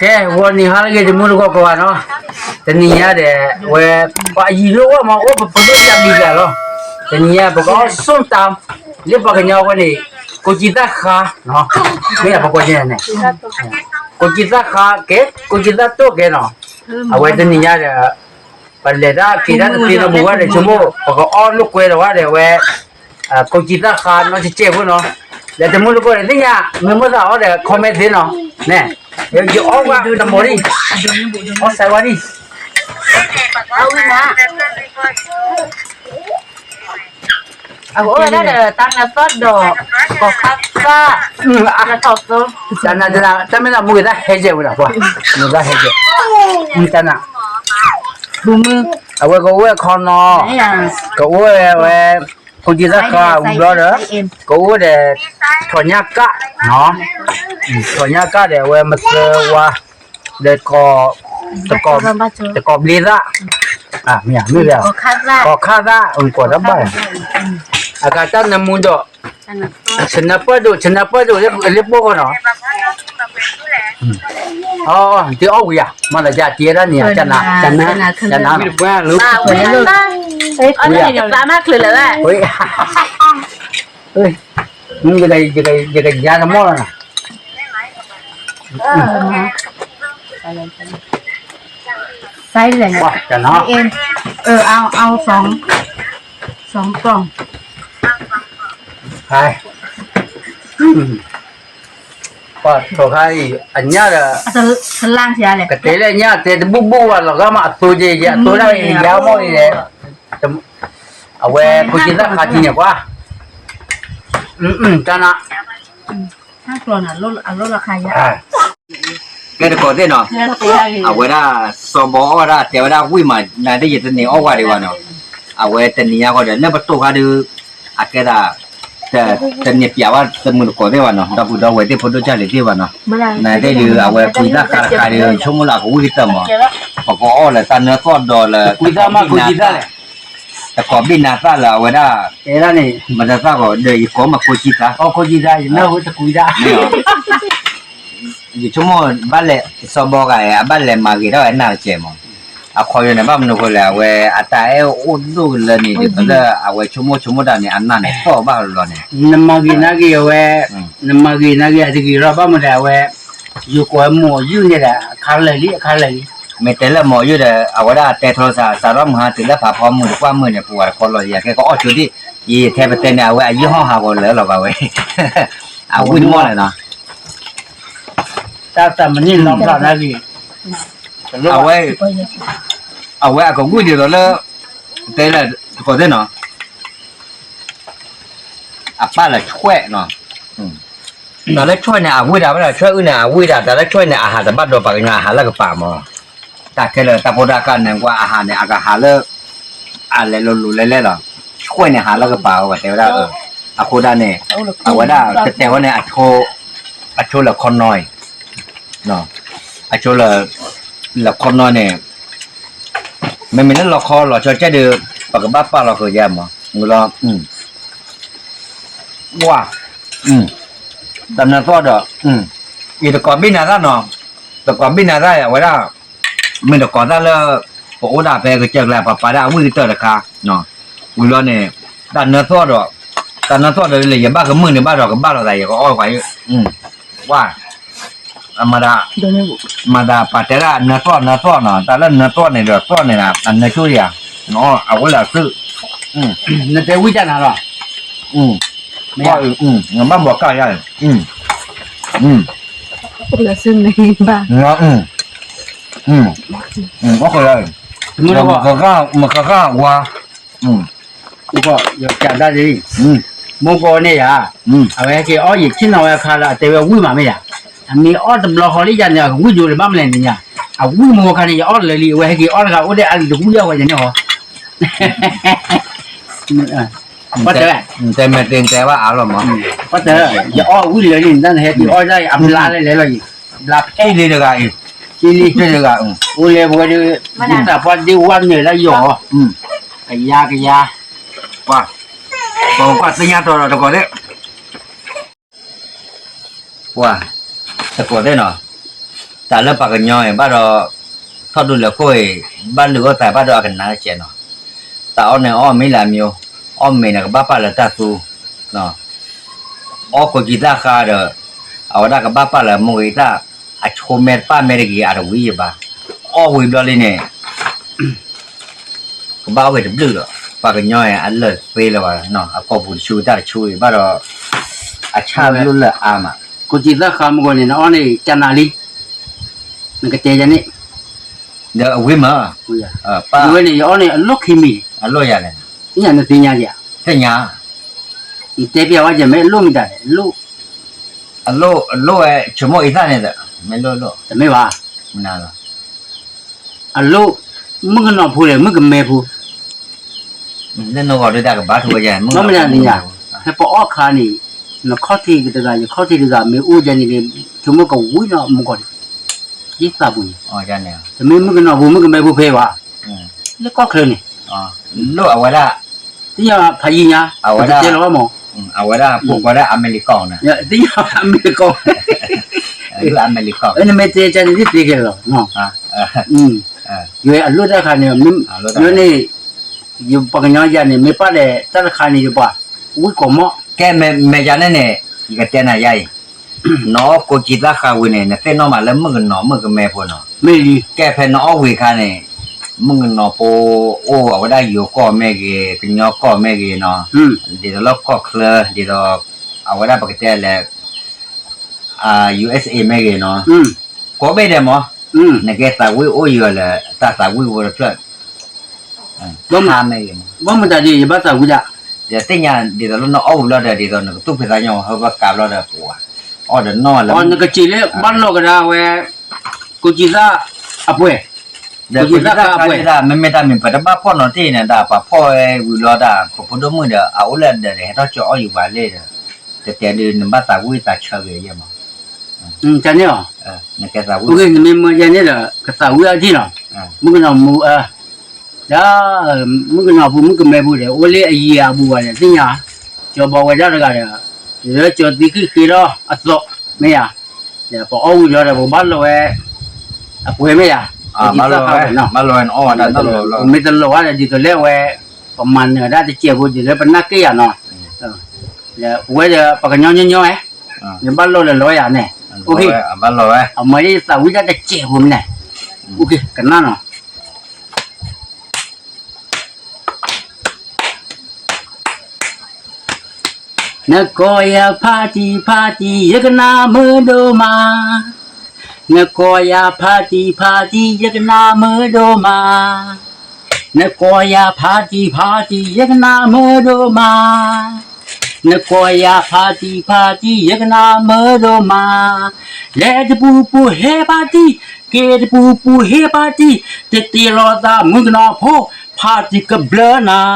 ကဲ ဂီၤနံၤဟါလၢအဂ့ၤ တမူတကိးကိးဂၤနီၤ, တနံၤညါဒီး ဝဲ ပှၤအယံၤလိၣ်ဝဲမး အိၣ်ပဖိဒိၣ်တၢ်ဘံၤတဂၤလီၤ, တနံၤညါ ပကအီၣ် ส้มตำ လၢပှၤကညီဝဲန့ၣ် ကိးကံသၣ်ဃါ, မ့ၢ်ပကိးန့ၣ် ကိးကံသၣ်ဃါကဲ ကိးကံသၣ်တိၢ်ကဲနီၤ, အဝဲတနံၤညါဒီး ပလဲၤတၢ်က့ၤတၢ်တသ့နီတမံၤဝဲဒီး ဆိကမိၣ် ပကအီၣ်လိာ်ကွဲဒီးဝဲဒီးဝဲ ကိးကံသၣ်ဃါနီၢ်ကဲကဲဖိနီၤ, ဒီးတမူတကိးဒီးသ့ၣ်ညါ မ့ၢ်မိၣ်သးအီၣ်ဒီး comment သ့နီၤ, နဲ, ယအီၣ်ဝဲတမီၤလံ, အီၣ်စဲးဝဲလံ အဝဲဒၣ်ဒီး တၢ်နၢသီၣ်ဒီး ကီၢ်ခါသၣ်, တၢ်နၢ, တၢ်မ့ၢ်တၢ်မူဂ့ၤတၢ်ဟဲကဲဝဲဒၣ်ပှၤ, မူဂ့ၤတၢ်ဟဲကဲ, တၢ်နၢ, အဝဲကအိၣ်ဝဲခီနီၤ, ကအိၣ်ဝဲဝဲ, ကိးကံသၣ်ဃါဝံၤဘျီဒီး, ကအိၣ်ဒီး, ထီၣ်ညၣ်ကၣ်, ထီၣ်ညၣ်ကၣ်ဒီးအဝဲမသၢဝါ, ဒီး, တကိးဘျ့သၣ်, မ့ၢ်, ကီၢ်ခါသၣ်, ကီၢ်တၢ်ဘၣ်, အကတၢ်နၢမူဒီး, ဆနၢပၢၢ်ဒိၣ် ဆနၢပၢၢ်ဒိၣ်လၢပှၤကညီနီၤ, အီ, တအီၣ်ဝံၤဧါ, မ့ၢ်လၢယတဲဒၣ်န့ၣ်, ကနၤ, ကနၤ, ဝံၤဧါ, ယကယၤတမီၢ်လီၤနီၤ, ကနၤ, အီ, အီ, အီ, ပှၤထိၣ်ခါအံၤ အညၣ်ဒီး, ကတဲလၢညၣ်တဲတဘူၣ်ဘူၣ်ဝဲလီၤဂာ်မး အသိက့ၤ အသိဒၣ်ယါမီၢ်အံၤလဲၣ်, အဝဲကိးကံသၣ်ဃါထံန့ၣ်ကွၢ်, တၢ်နၢ, ကဲတကိးသ့ၣ်နီၤ, အဝဲဒၣ် စီၤဘီအီၣ်ဝဲဒၣ် တဲဝဲဒၣ်ဝံၣ်မး နၤဒ်ယတန့ၢ်အီၣ်ဝဲဒံးဘၣ်နီၤ, အဝဲတနံၤညါဃီဒီး လၢပတိၢ်ခါဒုး, အကဲဒၣ်, တန့ၢ်ပျးဘၣ်တမုာ်တကိးသ့ၣ်ဘၣ်နီၤ ဒီပုၢ်ဒီဝဲၢ်သ့ၣ်ဖိဒိၣ်ကၢ်လံၤသ့ၣ်ဘၣ်နီၤ, နၤသ့ၣ်ဒုး အဝဲကွံသၣ်ဃါတခါဒီး ဆိကမိၣ်လၢအကဝံၣ်ကတၢၢ်မး, ပကအီၣ်လၢတၢ်နၢသီၣ်ဒီးလၢ, တကိးဘံၣ်နၤသၣ်လၢအဝဲဒၣ်, မတၤသၣ်ဂီၤဒီးယကိးမးကိးကံသၣ်, ယဆိကမိၣ် ဘၣ်လဲၤစီၤဘီဂၤ အဘၣ်လဲၤမၤဂ့ၤထီၣ်ဝဲနၢ်ကဲးမး, အခီယိန့ၣ် ဘၣ်မနုၤဃိလဲၣ် အဝဲအတၢ်အဲၣ်အိၣ်ဒိၣ်လၢန့ၣ်ဒီး လၢအဝဲဆိကမိၣ်ဆိကမိၣ်တၢ်န့ၣ် အနၢ်န့ၣ်သီၣ်ဘၣ်လီၤန့ၣ်, နမၤဂ့ၤနၤဂ့ၤအဝဲ, နမၤဂ့ၤနၤဂ့ၤအတဂ့ၤထီၣ်ဘၣ်မနုၤလဲၣ် အဝဲ, ယကိးမိၢ်ယုၢ်န့ၣ်ဒီး အခါလၢာ်လံ အခါလၢာ်လံ, မ့ၢ်တဲလၢမိၢ်ယုၢ်ဒီး အဝဲဒၣ်တဲထီစး စးထီၣ်မုၢ်ဟါတုၤလၢဖးဖီမုၢ်တကွၢ်မုၢ်န့ၣ် ပဝဲတခီလီၤ ယကဲကအိၣ်ဆိဒံး, ယထဲပတဲန့ၣ် အဝဲအယုၢ်ဟီၣ်ဟးဂီၤလၢာ်လီၤဘၣ်ဝဲ, အဝံၣ်တမီၢ်လဲၣ်နီၤ တၢ်တမနုၤလီၤဖျါနၤဂ့ၤ, အဝဲ, အဝဲအကဝံၣ်ဒ်သိးလၢ, တဲလၢတကိးသ့ၣ်နီၤ, အပၢ်လၢဆွဲၣ်နီၤ, တၢ်လၢဆွဲၣ်န့ၣ် အဝံၣ်ဒၣ်ဝဲဒၣ် ဆွဲၣ်အုၣ်န့ၣ် အဝံၣ်ဒၣ် တၢ်လၢဆွဲၣ်န့ၣ် အဟးတဘၣ်ဒီးပှၤကညီအဟးလၢကပၤမး, တၢ်ခဲလၢာ်တၢ်ဖိတၢ်ဃၢ်န့ၣ် ကွၢ်အဟးန့ၣ် အကဟးလၢ အလဲၤလိၤလိၤလဲၤလဲၤလီၤ, ဆွဲၣ်န့ၣ်ဟးလၢကပၤဝဲတဲဝဲဒၣ်, အဃိဒၣ်န့ၣ်, အဝဲဒၣ်တတဲဝဲန့ၣ်, အဆိလၢခီနီအံၤ, အဆိလၢ, လၢခီနီန့ၣ်, မ့မ့ၢ်လၢလီခီလီၤဆီကဲဒီး, ပကဘၣ်ပာ်လီၤဃုာ်ယဲမး, လီၤ, ဝါ, တၢ်နၢသီၣ်ဒီး, ယတကိးဘံၣ်နၤသၣ်နီၤ, တကိးဘံၣ်နၤသၣ်အဝဲဒၣ်, မ့ၢ်တကိးသၣ်လၢ, ပအိၣ်ဒၣ်ဖဲကစၢၢ်ကျါ ပှၤပာ်ဒၣ်အဝံၣ်ကတၢၢ်တခါ, ဝံၤလီၤန့ၣ်, တၢ်နၢသီၣ်ဒီး, တၢ်နၢသီၣ်ဒီးလၢယဘၣ်ကမုာ်န့ၣ်ဘၣ်ဒီးကဘၣ်လိာ်သး ယကအီၣ်ပှၤ, ဝါ အမၤဒၣ်, မၤဒၣ်ပာ်တဲဒၣ်နၢသီၣ်နၢသီၣ်နီၤ တၢ်လၢနၢသီၣ်န့ၣ်ဒီးသီၣ်န့ၣ် အနၢဆိယၤ, အဝဲလၢအသုး, နတဲဝံၣ်တၢ်နၤလီၤ, နဘၣ်ဘီးကၢ်ယၤ, လၢသုးန့ၣ်ဘၣ်, မ့ၢ်ကီး, ယကးတၢ်ဒ်, မိၢ်ကီးန့ၣ်ယၤ, အဝဲဟဲက့ၤအီၣ်ယဆ့ၣ်နီၤဝဲအခါလၢအတဲဝဲဝံၣ်မးမ့ၢ်ယၤ, အမ့ၢ်အီၣ်တဘျီဃီလံယၤန့ၣ် အကဝံၣ်ယိၤလၢဘၣ်မလဲၣ်န့ၣ်ယၤ, အဝံၣ်မိၢ်အခါန့ၣ် ယအီၣ်လၢာ်လံ အဝဲဟဲက့ၤအီၣ်တဂၤအိၣ်ဒဲးအါလံတဝံၣ်အီၣ်ဝဲန့ၣ်ဟီ တဲ, တဲတဲဝဲအါလီၤမး, ယအီၣ်ဝံၣ်လၢာ်လံ တၢ်နဟဲက့ၤအီၣ်ဒၣ်အံၤ အဘျါလဲၣ်လဲၣ်လီၤအံၤ, ဘျါဖဲလံတဂၤအံၤ, လံတဂၤ, အိၣ်လၢပဝဲဒၣ်, တၢ်ပှၤဒ့ဝါနုာ်လၢယီၤ, ကယၤကယၤ, ပှၤ, ပှၤသ့ၣ်ညါတီၤဒီးတကိးသ့ၣ် ပှၤ, တကိးသ့ၣ်နီၤ, တၢ်လၢပှၤကညီအံၤဘၣ်ဒီး ထီၣ်ဒိၣ်လဲၤခိၣ်အံၤ ဘၣ်လုၢ်အီၣ်သးဘၣ်ဒီးအကနၣ်တကဲးနီၤ. တၢ်အီၣ်န့ၣ်အီၣ်မ့ၢ်လၢအမံၤ, အီၣ်မ့ၢ်န့ၣ်ကဘၣ်ပာ်လၢတၢ်သူ, အီၣ်ကိးကံသၣ်ဃါဒီး အဝဲဒၣ်ကဘၣ်ပာ်လၢမိၢ်ဂ့ၤတၢ်, အဆိမဲတပာ်မဲတဂ့ၤအတဝံၤယဘၣ်. အီၣ်ဝံၤဘျီလံန့ၣ် ကဘၣ်အီၣ်ဂ့ၤတဘျုးဒီး ပှၤကညီအံၤအလၢာ်သ့လၢၤဘၣ်, အကိာ်ပူၤတဆူတၢ်တဆူအံၤဘၣ်ဒီး အဆၣ်လိၣ်လၢအါမး. ကိးကံသၣ်ဃါမုၢ်ဂီၤန့ၣ် နအီၣ်န့ၣ် ကနၣ်လံ, နကတဲယၤန့ၣ်, ဒီးအဝံၤမး, အဝဲန့ၣ် ယအီၣ်န့ၣ် အလိၣ်ခံမံၤ, အလိၣ်ယၤလဲၣ်, သ့ၣ်ညါနသ့ၣ်ညါယၤ, သ့ၣ်ညါ, နတဲပျးဝဲယၤ မ့ၢ်အလိၣ်မတၤလဲၣ်, အလိၣ်, အလိၣ်ဝဲ ဆိကမိၣ်အံသၣ်န့ၣ်ဒီး မ့ၢ်လိၣ်လိၣ်, တမ့ၢ်ဘၣ်, မနၤလီၤ အလိၣ်, မုၣ်ကနီၤဖိလဲၣ် မုၣ်ကမဲဖိ, လၢနဂီၢ်ဒုးတၢ်ကဘါထူဝဲယဲ, မ့ၢ်မနုၤသ့ၣ်ညါ, ဖဲပအီၣ်ခါန့ၣ်, နခီၣ်ထံးတဂၤ ယခီၣ်ထံးတဂၤ မ့ၢ်အိၣ်ယဲန့ၣ် ဆိကမိၣ်ကဝံၤနီၢ်မူကီၢ်န့ၣ်, ယသးပူၤန့ၣ်, တမ့ၢ်မုၣ်ကနီၤဖိ မုၣ်ကမဲဖိဖဲဘၣ်, လၢကီၢ်ချၢန့ၣ်, လိၣ်အဝဲဒၣ်, သ့ၣ်ညါဖးယံၤညါ, အဝဲဒၣ်, အဝဲဒၣ်ပိာ်ကွၢ်ဒၣ်အမဲရကီၢ်န့ၣ်, သ့ၣ်ညါအမဲရကီၢ်, အမဲရကီၢ်, နမ့ၢ်တဲကန့ၣ်သ့သ့ကဲလီၤ, ယွဲအလိၣ်တၢ်ခါန့ၣ်, ယွဲန့ၣ်, ယပှၤကညီယၤန့ၣ် မ့ၢ်ပာ်ဒီးတၢ်တခါန့ၣ် ယပှၤ, ဝံၣ်ကိးမီၢ်, ကဲမဲာ်ညါန့ၣ်န့ၣ်, ယကတဲနၤယါအံၤ, နအီၣ်ကိးကံသၣ်ဃါဝံၤန့ၣ် နသ့ၣ်နီၣ်မးလၢမုၣ်ကနီၤမုၣ်ကမဲဖိနီၤ, မ့ၢ်လံ, ကဲဖဲနအီၣ်ဝံၤခါန့ၣ်, မုၣ်ကနီၤဖိအိၣ်အဝဲဒၣ်ယိၤကီၢ်မ့ၢ်ဂ့ၤ ကညီကီၢ်မ့ၢ်ဂ့ၤနီၤ, ဒ်သိးလၢကီၢ်ချၢ ဒ်သိး, အဝဲဒၣ်ပကတဲလဲၣ် USA မ့ၢ်ဂ့ၤနီၤ, ကိးဘ့ၣ်ဒဲးမး, နကဲသးဝံၣ်အိၣ်ယွၤလၢ တၢ်သးဝံၣ်ဖိတဖျၢၣ်, ဘၣ်မတၤဒ် ယဘၣ်သးဝံၣ်ဒၣ်, ယသ့ၣ်ညါဒ်သိးလၢနအီၣ်ဝံၤဘျီဒီး ဒ်သိးနကသူၣ်ဖှံသးညီ ဟၢဘၣ်ကးဘျီဒီးပှၤ, အီၣ်ဒီးနီၢ်လၢ, နကစံးလၢ ဘၣ်လိာ်ကဒါဝဲ, ကိးကံသၣ်အပှဲၤ, ဒီးကိးကံသၣ်ခါအပှဲၤ, မ့မ့ၢ်တၢ်မ့ၢ်ပတဘၣ်ဖီၣ်နီၤတ့ၢ်န့ၣ် တၢ်ပှၤဖီၣ်ဝဲဝံၤလီၤ တၢ်ပဖိဒိၣ်မုၣ်ဒီး အအိၣ်လၢအဒၢးဒီး ဟဲထီၣ်ကၠီအီၣ်ယူၤပှၤလ့ၢ်ဒီး, တတဲဒုးနဘၣ်သးဝံၣ်သးဆၢဂ့ၤယဲၢ်မး, တန့ၣ်အီၤ, နမ့ၢ်မၢယဲန့ၣ်ဒီး ကသးဝံၣ်အဒံၣ်လီၤ, မုၣ်ကနီၤမူအၢ, ဒီး, မုၣ်ကနီၤဖိမုၣ်ကမဲဖိဒီး အိၣ်လၢအယံၤအဘူးဘၣ်ဒီး သ့ၣ်ညါ, ကၠီဘီဝဲဒၣ်တဂၤဒီး, ဒီးကၠီသံဃံဃ့ဒီးအသီး, မ့ၢ်ယၤ, ဒီးပအီၣ်ဝံၤလီၤဒီး ပဘၣ်လီၤဝဲ, အပှဲၤမ့ၢ်ယၤ, ဘၣ်လီၤဝဲ, ပမ့ၢ်တလီၤဝဲဒီး ဒ်သိးလၢအဝဲ, ပမၤနၢၤဒၣ်တစဲးဖိ ဒ်သိးလၢပနၢ်က့ၢ်ယၤနီၤ, ဒီးပဝဲဒီး ပှၤကညီညီညီဝဲ, ယဘၣ်လီၤဒီးလီၤယၤန့ၣ်, အမၤယသးဝံၣ်ဒၣ်တစဲးဖိမ့ၢ်န့ၣ်, ကနၣ်နီၤ နကိးယၤဖါတံၢ်ဖါတံၢ် ယကနၣ်မုာ်ဒိၣ်မး, နကိးယၤဖါတံၢ်ဖါတံၢ် ယကနၣ်မုာ်ဒိၣ်မး, နကိးယၤဖါတံၢ်ဖါတံၢ် ယကနၣ်မုာ်ဒိၣ်မး, နကိးယၤဖါတံၢ်ဖါတံၢ် ယကနၣ်မုာ်ဒိၣ်မး, လဲၤတပူၤပူၤဟ့ၣ်ဖါတံၢ်, က့ၤတပူၤပူၤဟ့ၣ်ဖါတံၢ်, တတ့ၢ်လီၤသးမုၣ်ကနီၤဖိ, ဖါတံၢ်ကဘျၢနၤ,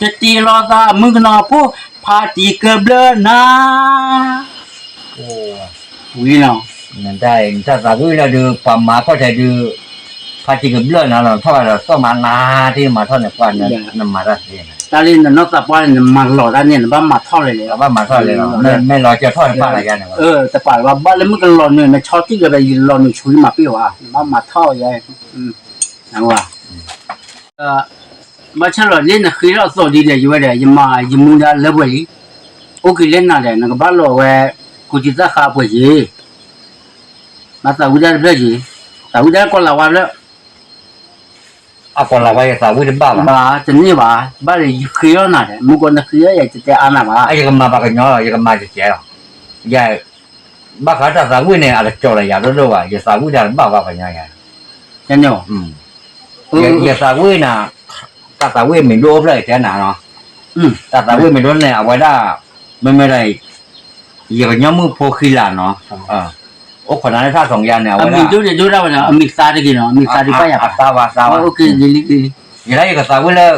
တတ့ၢ်လီၤသးမုၣ်ကနီၤဖိ, ဖါတံၢ်ကဘျၢနၤ, ဝံၤလီၤ, နတၢ်သးဝံၣ်လၢဒုး ပှၤမၤခီၣ်ထဲဒုး, ဖါတံၢ်ကဘျၢနၤလီၤ ထီၣ်ဘၣ်ဒီး သီၣ်မၤနၤတ့ၢ်မၤထီၣ်န့ၣ် ပှၤနမၤတၢ်သ့န့ၣ်, တၢ်လၢနနီၢ်သးပှၢ်န့ၣ် နမၤလီၤတၢ်န့ၣ် နဘၣ်မၤထီၣ်လဲၣ်လဲၣ်, ဘၣ်မၤထီၣ်လဲၣ်လီၤ, မ့ၢ်လီၤကၢထီၣ်တပာ်လၢယၤန့ၣ်, တပာ်ဘၣ် ဘၣ်လၢမုၣ်ကလီၤနုာ် နဆီတံၢ်ကဒီး ယလီၤနုာ်ဆူယမၤပ့ၢ်ဝဲ, နဘၣ်မၤထီၣ်ယၤ, ဘၣ်ဆၣ်လီၤလၢနဃ့ထီၣ်အသီၣ်ဒ်ဒီး ယဝဲဒီး ယမၤယမူဒါလၢပှဲၤလံ, အိၣ်က့ၤလၢနၤဒီး နကဘၣ်လီၤဝဲ, ကိးကံသၣ်ဃါအပှဲၤယ့ၤ, ဘၣ်သးဝံၣ်တၢ်တဖျၢၣ်ယ့ၤ, သးဝံၣ်တၢ်ကီၢ်လၤဝါတဖျၢၣ် အကီၢ်လၤဝါ ယသးဝံၣ်တဘၣ်ဘၣ်, ဘၣ်တန့ၢ်ဘၣ်, ဘၣ်ဒီးယဃ့ထီၣ်နၤဒီး မုၢ်ကီၢ်နဃ့ထီၣ်ယၤ ယတတဲအါနၤဘၣ်, ယကမၤပှၤကညီလီၤ ယကမၤယကဲလီၤ, ယ ဘၣ်ဃးတၢ်သးဝံၣ်န့ၣ် အတကၠီၤလၢယၤဒိၣ်ဒိၣ်ဘၣ်, ယသးဝံၣ်တၢ်တဘၣ်ဘၣ်ပှၤကညီယၤ, ယသးဝံၣ်နၤ, တၢ်သးဝံၣ်မ့ၢ်ဒိၣ်အိၣ်ဖျၢၣ်ယတဲနၤနီၤ, တၢ်သးဝံၣ်မ့ၢ်ဒိၣ်န့ၣ် အဝဲဒၣ်, မ့မ့ၢ်ဒီး ယကညီမုၣ်ဖိဃံလၤနီၤ, အိၣ်ခိးနၤလၢထၣ်ထုးယါန့ၣ် အဝဲဒၣ်, အမံၤသါတဂ့ၤနီၤ, အမံၤသါဒံးဘၣ်ယၤ, အသါဝဲသါဝဲ, ယဲဒၣ်ယကသးဝံၣ်လၢ,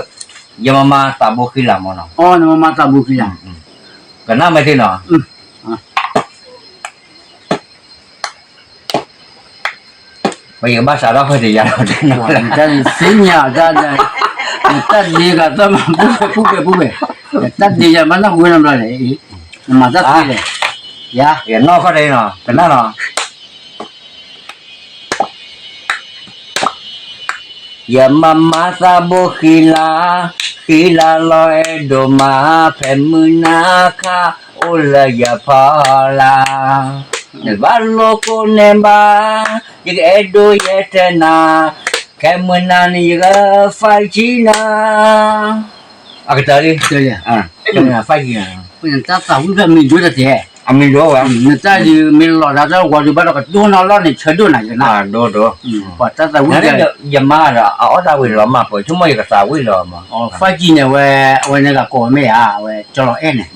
ယမၤမၤသးဘိဃံလၤမ့ၢ်နီၤ, ကနၣ်မ့ၢ်သ့နီၤ ပယကဘၣ်စးထီၣ်ဃဲတယၤလီၤ, သ့ၣ်ညါတၢ်, နတၢ်ဒ့ဂၤသၢမၤပူၤဖဲပူၤဖဲပူၤဖဲ, နတၢ်ဒ့ယၤဘၣ်နီၢ်ဝဲနီတဘျီလဲၣ်, နမၤတၢ်သ့လဲၣ်, ယၤ, ယနီၢ်ခီၣ်ထံးနီၤ ကနၣ်နီၤ ယမၤမၤသးဘိဃံလၤ, ဃံလၤလီၤအဲၣ်ဒိးမး, ဖဲမုၢ်နၤခါ အိၣ်လၢယဖီလာ်, နဘၣ်လိာ်ကိးန့ၢ်ဘၣ်, ယကအဲၣ်ဒိးယဲထဲနၤ, ခဲမုၢ်နၤန့ၣ်ယကဖးကံနၤ, အကတၢၢ်လံ, ဖးကံနၤ, တၢ်သးဝံၣ်ဖျၢၣ်မံၤဒိတတဲ, အမံၤဒိဝဲ, နတၢ်ဒုးမ့ၢ်လီၤတၢ်တၢ်ဝီဒုးဘၣ်ဒီးကဒိနီၢ်လီၢ်န့ၣ် ဆၢဒိၣ်နၤယနၤ, ဒိဒိ, ပှၤတၢ်သးဝံၣ်ဖျၢၣ်, ယမါဒီး အအီၣ်တၢ်ဝံၤလီၤမး ပဆိကမိၣ်ယကသးဝံၣ်လီၤမး, ဖးကံန့ၣ်ဝဲ, အဝဲန့ၣ်ဂၤကိးမ့ၢ်ဧါ, အဝဲကၠီလီၤအဲၣ်န့ၣ်,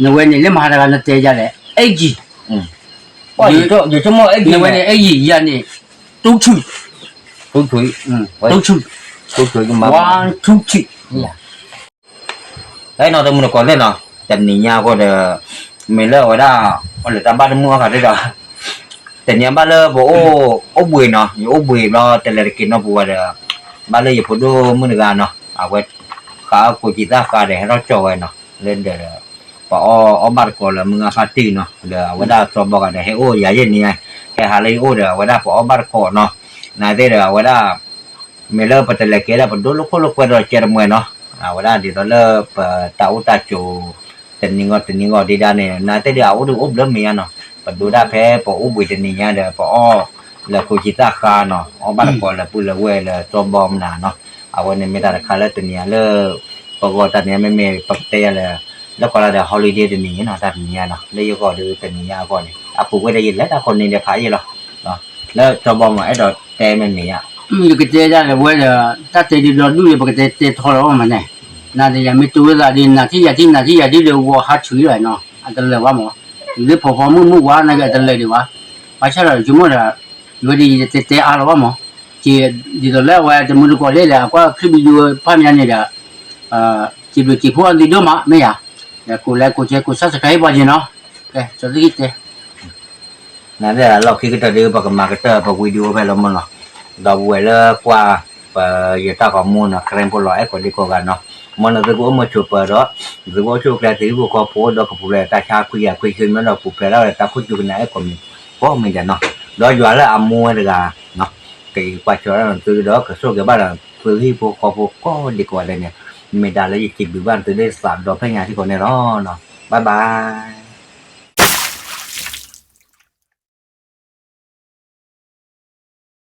နဝဲန့ၣ်လၢမၤတဂၤနတဲယၤလဲၣ်, အဲၣ်ကံ, ယဆိကမိၣ်အဲၣ်ကံ, နဝဲန့ၣ်အဲၣ်ကံယၤန့ၣ်, တူၢ်ဆူၣ်, တူၢ်ဆူၣ်, တူၢ်ဆူၣ်, ဝါထူၣ်ထံၣ် ဖဲနီၤတမုၢ်တကိးသ့ၣ်နီၤ, တနံၤညါအဃိဒီး, မ့ၢ်လၢအဝဲဒၣ်, အီၣ်လၢတၢ်ဘၣ်တမုၢ်အီၣ်ခါသ့ၣ်ဒီး, တနံၤညါဘၣ်လၢပအိၣ်, အိၣ်ဘှံးနီၤ, ယအိၣ်ဘှံးဘျီတလဲၤတက့ၤနီၢ်ပူၤဝဲဒီး, ဘၣ်လၢယဖိဒိၣ်မုၣ်တဂၤနီၤ, အဝဲ, ဃးအီၣ်ကိးကံသၣ်ဃါဒီးဟဲထီၣ်ကၠီဝဲနီၤ, လၢဒီး, ပှၤအီၣ်အီၣ်ဘၣ်တကိးလၢမုၢ်ဂၤဖါတံၢ်နီၤ, ဒီးအဝဲဒၣ်စီၤဘီဂၤဒီးဟဲအိၣ်ယၤယဲၢ်နံၤ, ဟဲဟးလၢယအိၣ်ဒီး အဝဲဒၣ်ပှၤအီၣ်ဘၣ်တကိးနီၤ, နာ်သ့ၣ်ဒီးအဝဲဒၣ် မ့ၢ်လၢပတလဲၤကဲဒီးပဒိၣ်လိာ်ခိၣ်လိာ်ကွဲဒီးကဲတမှဲနီၤ, အဝဲဒၣ်ဒ်သိးလၢပတၢ်အိၣ်တၢ်ကၠိ, တနံၤဂီၢ်တနံၤဂီၢ်ဒံးဒၣ်န့ၣ် နာ်သ့ၣ်ဒီးအအိၣ်ဒုးအိၣ်ဘျၢမ့ၢ်ညါနီၤ, ပဒိၣ်ဒၣ်ဖဲပအိၣ်ဘှံးတနံၤညါဒီးပအီၣ်, လၢကိးကံသၣ်ဃါနီၤ, အီၣ်ဘၣ်တကိးလၢပုၢ်လၢဝဲၢ်လၢစီၤဘီမနၤနီၤ, အဝဲန့ၣ်မ့ၢ်တၢ်တခါလၢတနံၤညါလၢ, ပဂီၢ်တၢ်နံၤညါမ့မ့ၢ်ပကတဲယၤလၢ, လၢကီးလၢဒီး holiday တနံၤညါနီၤ တၢ်တနံၤညါနီၤ လၢယဂီၢ်ဒီးတနံၤညါအဂီၢ်န့ၣ် အပူၤကွံာ်ဒီးယလဲၤတၢ်ကိးနံၤဒီးဖးယံာ်လီၤ, လၢစီၤဘီမနၤအဲၣ်ဒိးတဲမ့မ့ၢ်ညါ, ယကတဲဒၣ်လၢဝဲဒီး, တၢ်တဲဒုးဒီဒူၣ်ဒီး ပကတဲတဲထီလီၤမးန့ၣ်, နၤဒီးယၤမ့ၢ်တူၢ်ဝဲသးဒီး နၤထံၣ်ယၤထံၣ် နၤထံၣ်ယၤထံၣ်ဒီး ဝီၤဟးဆူၣ်လီၤနီၤ အတလၢာ်ဘၣ်မး, လၢဖီဖီမုၢ်မုၢ်ဝါနာ်က့အတလၢာ်ဒံးဘၣ်, ဘၣ်ဆၣ်ဒီးဆိကမိၣ်ဒီး, ယဝဲဒီးယတတဲအါလီၤဘၣ်မး, က့ၤ, ဒ်သိးလၢအဝဲတမုၢ်တကိးသ့ၣ်ဒီး အကွၢ် clip video ဖးမးန့ၣ်ဒီး, စံးဘျုးစံးဖှိၣ်အသုဒိၣ်မး မ့ၢ်ယၤ, ဒီးကိး like ကိး share ကိး subscribe ပှၤက့ၤနီၤ, ကဲ, ကၠီသ့ၣ်ဂံၢ်တဲ နသ့ၣ်လီၢ်ခံကတၢၢ်ဒုး ပကမၤကတၢၢ်ပ video ဖဲလီၤမးနီၤ, ဒီပုၢ်ဝဲၢ်လၢကွၢ်, ပယတၢ်ဂီၤမူနီၤ ကရၢဖိလီၤအဲၣ်ကိးဒံကိးဂၤနီၤ, မ်နသုကအိၣ်မုာ်ဆိးပၢၤဒီး, သုကအိၣ်ဆူၣ်အိၣ်ချ့ သုဟံၣ်ဖိဃီဖိ ဒီးကပူၤဖျဲးတၢ်ဆါခွံကယၤခွံဆံမ့ၢ်ဒီး ပူၤဖျဲးဒၣ်ဝဲတၢ်ခိၣ်စူၢ်ကနၣ်အဲၣ်ကိးမံၤ, ကိးမံၤဒဲးနီၤ, ဒီးယွၤလၢအမူဝဲတဂၤ, ကကွၢ်ဆၢထၢၣ်နသုဒီးကဆိၣ်ဂ့ၤဘၣ်ဒီး သုဟံၣ်ဖိဃီဖိကိးဒံကိးဂၤဒဲးန့ၣ်, မ့ၢ်တၢ်လၢယစံးဘျုးဘၣ်နသုဒ်သးဒီဖျၢၣ်ညါထံကီးန့ၣ်လီၤ, bye bye.